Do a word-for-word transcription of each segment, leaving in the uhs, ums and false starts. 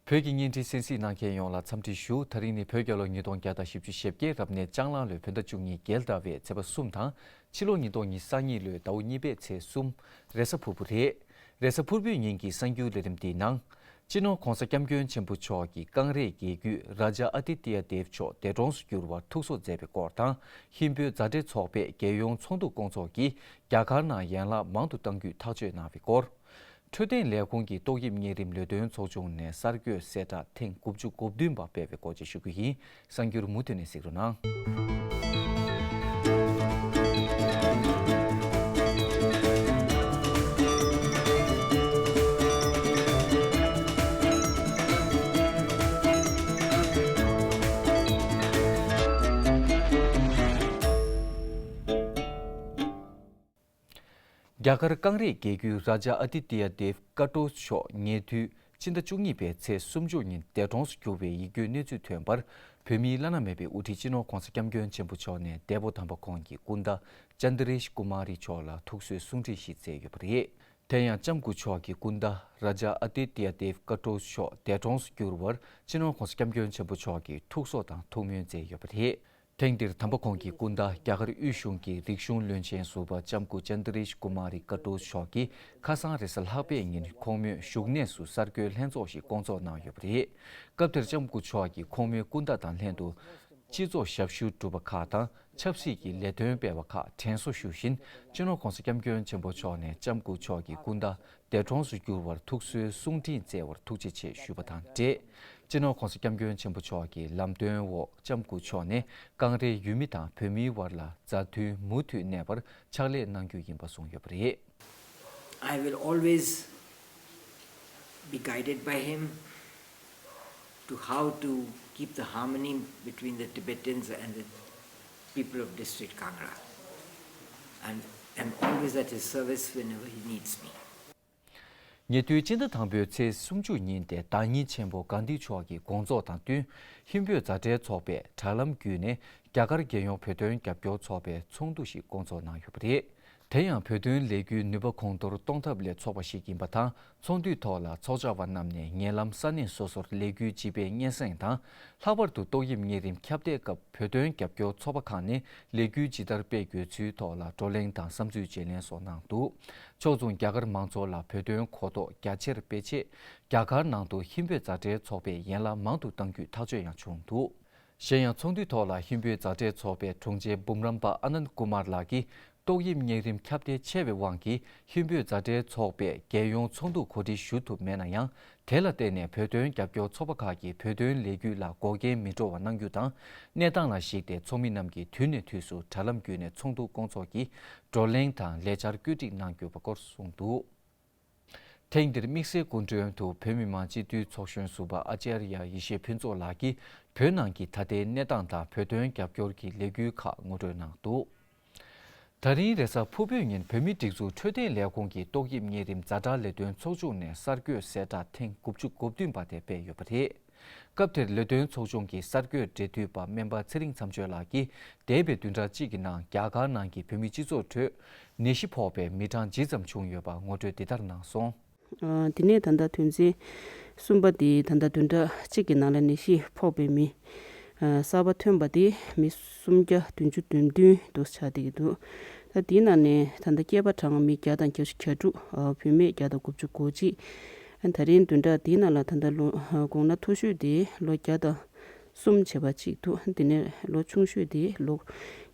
བོད་ཀྱི་བརྙན་འཕྲིན་གསན་གཟིགས་གནང་མཁན་ཡོངས་ལ་འཚམས་འདྲི་ཞུ། ད་རིང་ནི་བོད་རྒྱལ་ལོ་ཉིས་སྟོང་བརྒྱ་དང་བཞི་བཅུ་ཞེ་བརྒྱད་རབ་གནས་ལྕང་གླང་ལོའི་བོད་ཟླ་བཅུ་གཉིས་རྒྱལ་ཟླ་བའི་ཚེས་པ་གསུམ་དང་། ཕྱི་ལོ་ཉིས་སྟོང་ཉི་ཤུ་རྩ་གཉིས་ལོའི་ཟླ་བ་གཉིས་པའི་ཚེས་གསུམ། རེས་གཟའ་ཕུར་བུ་རེད། རེས་གཟའ་ཕུར་བུའི་ཉིན་གྱི་གསར་འགྱུར་ལས་རིམ་འདིའི་ནང་། སྤྱི་ནོར་༧གོང་ས་༧སྐྱབས་མགོན་ཆེན་པོ་མཆོག་གིས་ཀང་རེ་རྒྱལ་བརྒྱུད་རཱ་ཛ་ཨ་ཏི་ཏི་ཡ་དེབ་མཆོག་འདས་གྲོངས་སུ་གྱུར་བར་ཐུགས་གསོ་མཛད་པའི་སྐོར་དང་། ཧིན་བོད་མཛའ་འབྲེལ་ཚོགས་པས་རྒྱལ་ཡོངས་ཚོགས་འདུ་སྐོང་ཚོགས་ཀྱིས་རྒྱ་གར་ནང་ཡན་ལག་མང་དུ་གཏང་རྒྱུའི་ཐག་གཅོད་གནང་བའི་སྐོར། འཕྲོད་བསྟེན་ལས་ཁུངས་ཀྱི་ཏོག་དབྱིབས་གཉན་རིམས་ལས་དོན་ཚོགས་ཆུང་ནས་གསར་འགོད་གསལ་བསྒྲགས་ཐེངས་དགུ་བཅུ་གོ་བདུན་པ་སྤེལ་བའི་སྐོར་བཅས་ཞུ་རྒྱུ་ཡིན། གསར་འགྱུར་མུ་མཐུད་ནས་གཟིགས་རོགས་གནང་། རྒྱ་གར་ཀང་རེ་རྒྱལ་བརྒྱུད་རཱ་ཛ་ཨ་ཏི་ཏི་ཡ་དེབ་ཀ་ཏོ་མཆོག་ཉེ་དུས་སྤྱི་ཟླ་བཅུ་གཉིས་པའི་ཚེས་སུམ་ཅུ་ཉིན་འདས་གྲོངས་སུ་གྱུར་བའི་ཡིད་སྐྱོའི་གནས་ཚུལ་ཐོན་པར། བོད་མིའི་བླ་ན་མེད་པའི་དབུ་ཁྲིད་སྤྱི་ནོར་༧གོང་ས་༧སྐྱབས་མགོན་ཆེན་པོ་མཆོག་ནས་འདས་པོ་དམ་པ་ཁོང་གི་སྐུ་ཟླ་ཅན་དྲེཤ་ཀུ་མ་རི་མཆོག་ལ་ཐུགས་གསོའི་གསུང་འཕྲིན་ཞིག་བསྩལ་ཡོད་པ་རེད། དེ་ཡང་ལྕམ་སྐུ་མཆོག་གི་སྐུ་ཟླ་རཱ་ཛ་ཨ་ཏི་ཏི་ཡ་དེབ་ཀ་ཏོ་མཆོག་འདས་གྲོངས་སུ་གྱུར་བར་སྤྱི་ནོར་༧གོང་ས་༧སྐྱབས་མགོན་ཆེན་པོ་མཆོག་གིས་ཐུགས་གསོ་དང་ཐུགས་སྨོན་བསྩལ་ཡོད་པ་རེད། ཐེངས་འདིར་དམ་པ་ཁོང་གི་སྐུ་ཟླ་རྒྱ་གར་དབུས་གཞུང་གི་རིག་གཞུང་བློན་ཆེན་ཟུར་པ་ལྕམ་སྐུ་ཅན་དྲེཤ་ཀུ་མ་རི་ཀ་ཏོ་མཆོག་གིས་ཁ་སང་རེས་གཟའ་ལྷག་པའི་ཉིན་ཁོང་མོའི་བཞུགས་གནས་སུ་གསར་འགོད་ལྷན་ཚོགས་ཤིག་སྐོང་ཚོགས་གནང་ཡོད་པ་རེད། སྐབས་དེར་ལྕམ་སྐུ་མཆོག་གིས་ཁོང་མོའི་སྐུ་ཟླ་དང་ལྷན་དུ། སྤྱི་ཚོགས་ཞབས་ཞུ་སྒྲུབ་པ་ཁག་དང་ཆབ་སྲིད་ཀྱི་ལས་དོན་སྤེལ་བ་ཁག་དྲན་གསོ་ཞུ་བཞིན། སྤྱི་ནོར་༧གོང་ས་༧སྐྱབས་མགོན་ཆེན་པོ་མཆོག་ནས་ལྕམ་སྐུ་མཆོག་གི་སྐུ་ཟླ་འདས་གྲོངས་སུ་གྱུར་བར་ཐུགས་གསོའི་གསུང་འཕྲིན་བསྩལ་བར་ཐུགས་རྗེ་ཆེ་ཞུས་པ་དང་འབྲེལ། སྤྱི་ནོར་༧གོང་ས་༧སྐྱབས་མགོན་ཆེན་པོ་མཆོག་གི་ལམ་སྟོན་འོག་ལྕམ་སྐུ་མཆོག་ནས་ཀང་རེའི་ཡུལ་མི་དང་བོད་མིའི་དབར་ལ་མཛའ་མཐུན་མུ་མཐུད་གནས་པར་ཕྱག་ལས་གནང་རྒྱུ་ཡིན་པ་གསུངས་ཡོད་པ་རེད། I will always be guided by him to how to keep the harmony between the Tibetans and the people of District Kangra. And I'm always at his service whenever he needs me. ཉེ་དུས་སྤྱི་ཟླ་དང་པོའི་ཚེས་སུམ་ཅུ་ཉིན་ཏེ་བདག་ཉིད་ཆེན་པོ་གྷན་དྷི་མཆོག་གི་དགོངས་རྫོགས་དང་བསྟུན། ཧིན་བོད་མཛའ་འབྲེལ་ཚོགས་པས་དྲ་ལམ་བརྒྱུད་ནས་རྒྱ་གར་རྒྱལ་ཡོངས་བོད་དོན་རྒྱབ་སྐྱོར་ཚོགས་པའི་ཚོགས་འདུ་ཞིག་སྐོང་ཚོགས་གནང་ཡོད་པ་རེད། དེ་ཡང་བོད་དོན་ལས་འགུལ་ནུས་པ་གོང་མཐོར་གཏོང་ཐབས་ལ་ཚོགས་པ་ཞིག་ཡིན་པ་དང་། ཚོགས་འདུའི་ཐོག་ལ་ཚོགས་བཅར་བ་རྣམས་ནས་ཉེ་ལམ་ས་གནས་སོ་སོར་ལས་འགུལ་ཇི་སྤེལ་སྙན་སེང་དང་། ལྷག་པར་དུ་ཏོག་དབྱིབས་གཉན་རིམས་ཁྱབ་གདལ་སྐབས་བོད་དོན་རྒྱབ་སྐྱོར་ཚོགས་པ་ཁག་ནས་ལས་འགུལ་ཇི་ལྟར་སྤེལ་དགོས་ཚུལ་ཐོག་ལ་བགྲོ་གླེང་དང་བསམ་ཚུལ་བརྗེ་ལེན་སོགས་གནང་འདུག། ཕྱོགས་མཚུངས་རྒྱ་གར་མང་ཚོགས་ལ་བོད་དོན་གོ་རྟོགས་རྒྱ་ཆེར་སྤེལ་ཆེད། རྒྱ་གར་ནང་དུ་ཧིན་བོད་མཛའ་འབྲེལ་ཚོགས་པས་ཡན་ལག་མང་དུ་གཏང་རྒྱུའི་ཐག་གཅོད་ཡང་བྱུང་འདུག། གཞན་ཡང་ཚོགས་འདུའི་ཐོག་ལ་ཧིན་བོད་མཛའ་འབྲེལ་ཚོགས་པའི་དྲུང་ཆེ་འབུམ་རམས་པ་ཨ་ནནྡ་ཀུ་མར་ལགས་ཀྱིས། ཏོག་དབྱིབས་གཉན་རིམས་ཁྱབ་གདལ་ཆེ་བའི་དབང་གིས་ཧིན་བོད་མཛའ་འབྲེལ་ཚོགས་པས་རྒྱལ་ཡོངས་ཚོགས་འདུ་གོ་སྒྲིག་ཞུ་ཐུབ་མེད་ན་ཡང་། དེ་ལ་བརྟེན་ནས་བོད་དོན་རྒྱབ་སྐྱོར་ཚོགས་པ་ཁག་གིས་བོད་དོན་ལས་འགུལ་ལ་འགོག་རྐྱེན་མི་འགྲོ་བ་གནང་རྒྱུ་དང་། གནས་སྟངས་ལ་གཞིགས་ཏེ་ཚོགས་མི་རྣམས་ཀྱིས་དུས་ནས་དུས་སུ་དྲ་ལམ་བརྒྱུད་ནས་ཚོགས་འདུ་སྐོང་ཚོགས་ཀྱིས་བགྲོ་གླེང་དང་ལས་འཆར་བཀོད་སྒྲིག་གནང་དགོས་པ་སྐོར་གསུངས་འདུག། ཐེངས་འདིར་དམིགས་བསལ་སྐུ་མགྲོན་དུ་བོད་མི་མང་སྤྱི་འཐུས་ཚོགས་གཞོན་ཟུར་པ་ཨ་ཅཱརྱ་ཡེ་ཤེས་ཕུན་ཚོགས་ལགས་ཀྱིས་བོད་ནང་གི་ད་ལྟའི་གནས་སྟངས་དང་བོད་དོན་རྒྱབ་སྐྱོར་གྱི་ལས་འགུལ་ཁག་ངོ་སྤྲོད་གནང་འདུག། ད་རིང་རེས་གཟའ་ཕུར་བུའི་ཉིན་བོད་མིའི་སྒྲིག་འཛུགས་འཕྲོད་བསྟེན་ལས་ཁུངས་ཀྱི་ཏོག་དབྱིབས་གཉན་རིམས་ཛ་དྲག་ལས་དོན་ཚོགས་ཆུང་ནས་གསར་འགོད་གསལ་བསྒྲགས་ཐེངས་དགུ་བཅུ་གོ་བདུན་པ་དེ་སྤེལ་ཡོད་པ་རེད། སྐབས་དེར་ལས་དོན་ཚོགས་ཆུང་གི་གསར་འགོད་འབྲེལ་མཐུད་པ་སྨན་པ་ཚེ་རིང་མཚམས་གཅོད་ལགས་ཀྱིས། འདས་པའི་བདུན་ཕྲག་གཅིག་གི་ནང་རྒྱ་གར་ནང་གི་བོད་མི་སྤྱི་ཚོགས་ཁྲོད་ནད་གཞི་ཕོག་པའི་མི་གྲངས་ཇི་ཙམ་བྱུང་ཡོད་པ་ངོ་སྤྲོད་འདི་ལྟར་གནང་སོང་། ཨ། དེ་ནས་ད་ལྟ་དོན་ཚན་གསུམ་པ་དེ་ད་ལྟ་བདུན་ཕྲག་གཅིག་གི་ནང་ལ་ནད་གཞི་ཕོག་པའི་མི། ཨ། གསར་པ་ཐོན་པ་དེ་མི་སུམ་བརྒྱ་བདུན་ཅུ་དོན་བདུན་དུ་ཆགས་བསྡད་ཀྱི་འདུག། ད་དེའི་ནང་ནས་ད་ལྟ་སྐྱེས་པ་གྲངས་མི་བརྒྱ་དང་བརྒྱད་ཅུ་གྱ་དྲུག། ཨ། བུད་མེད་བརྒྱ་དང་དགུ་བཅུ་གོ་གཅིག། ཨ། ད་རིང་བདུན་ཕྲག་དེའི་ནང་ལ་ད་ལྟ་ལོ། ཨ། དགུང་ན་མཐོ་ཤོས་དེ་ལོ་བརྒྱ་དང་གསུམ་བྱས་པ་གཅིག་འདུག། དེ་ནས་ལོ་ཆུང་ཤོས་དེ་ལོ་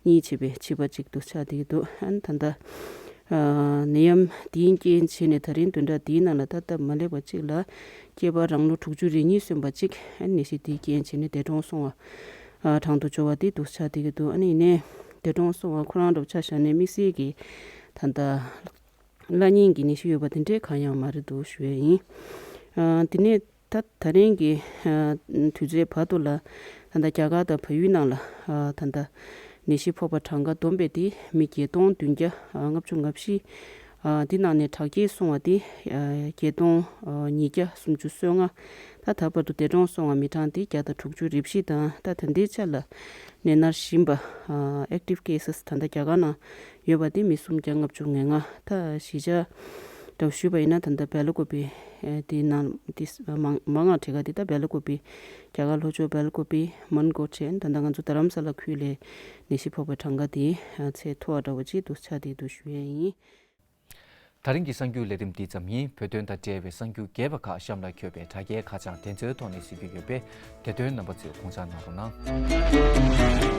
གཉིས་བྱས་པའི་བྱིས་པ་གཅིག་ཏུ་ཆགས་བསྡད་ཀྱི་འདུག། ཨ་ནི་ད་ལྟ། ཨ། ནད་ཡམས་དེའི་རྐྱེན་བྱས་ནས་ད་རིང་བདུན་ཕྲག་དེའི་ནང་ལ་ད་སྟབས་མ་ལེགས་པ་གཅིག་ལ་སྐྱེས་པ་རང་ལོ་དྲུག་ཅུ་རེ་གཉིས་སོན་པ་གཅིག། ཨ་ནི་ནད་གཞི་དེའི་རྐྱེན་བྱས་ནས་འདས་གྲོངས་སོང་བ། ཨ། གྲངས་ཐོ་འབྱོར་བ་དེ་འདུག་ཆགས་བསྡད་ཀྱི་འདུག། ཨ་ནི་ཡིན་ནའི་འདས་གྲོངས་སོང་བ་ཁོ་རང་འདྲ་པོ་ཆ་བཞག་ནས་དམིགས་བསལ་གྱི་ད་ལྟ་བརླག་ཉེན་གྱི་ནད་གཞི་ཡོད་པ་དེ་འདྲའི་གང་ཡང་མ་རེད་འདུག་ཞུ་ཡས་ཡིན། ཨ། དེ་ནས། ད་ད་རིང་གི། ཨ། དུས་ཚོད་བར་དུ་ལ་ད་ལྟ་རྒྱ་གར་དང་བལ་ཡུལ་ནང་ལ། ཨ། ད་ལྟ་ནད་གཞི་ཕོག་པ་གྲངས་ཀ་བསྡོམས་པས་དེ་མི་བརྒྱད་སྟོང་བདུན་བརྒྱ་ལྔ་བཅུ་ང་བཞི། ཨ། འདི་ནང་ནས་དྲག་སྐྱེད་སོང་བ་དེ། ཨ། བརྒྱད་སྟོང་ཉིས་བརྒྱ་སུམ་ཅུ་སོ་ལྔ། ད་ད་བར་དུ་འདས་གྲོངས་སོང་བ་མི་གྲངས་དེ་བརྒྱ་དང་དྲུག་ཅུ་རེ་བཞི་དང་། ད་ད་ལྟའི་ཆ་ལ་ནད་མནར་བཞིན་པ། ཨ། active cases ད་ལྟ་རྒྱ་གར་ནང་ཡོད་པ་དེ་མི་སུམ་བརྒྱ་ལྔ་བཅུ་ང་ལྔ། ད་གཞིས་ཆགས་ འདྲ་བོ་ཞུས་པ་ཡིན་ན། ད་ལྟ་སྦེལ་ཀོབ་པི་ཨེ་དེའི་ནང་དེ་མང་མང་ང་དྲི་ག་དེ་ད་སྦེལ་ཀོབ་པི་རྒྱ་གར་ལྷོ་ཕྱོགས་སྦེལ་ཀོབ་པི་མོན་གྷོ་ཆེན། ད་ལྟ་ང་ཚོ་རྡ་རམ་ས་ལ་ཁུལ་ལས་ནད་གཞི་ཕོག་པའི་གྲངས་ཀ་དེ་ཚད་མཐོ་བ་འདྲ་བོ་ཅིག་འདུག་ཆགས་བསྡད་འདུག་ཞུ་ཡས་ཡིན། ད་རིང་གི་གསར་འགྱུར་ལས་རིམ་འདི་ཙམ་ཡིན། བོད་དོན་དང་འབྲེལ་བའི་གསར་འགྱུར་རྒྱས་པ་ཁག་གཤམ་ལ་འཁོད་པའི་དྲ་རྒྱའི་ཁ་བྱང་དེ་ཚོའི་ཐོག་ནས་གཟིགས་རྒྱུ་ཡོད་པས། དེ་དོན་རྣམ་པ་ཚོས་དགོངས་འཇགས་གནང་རོགས་གནང་།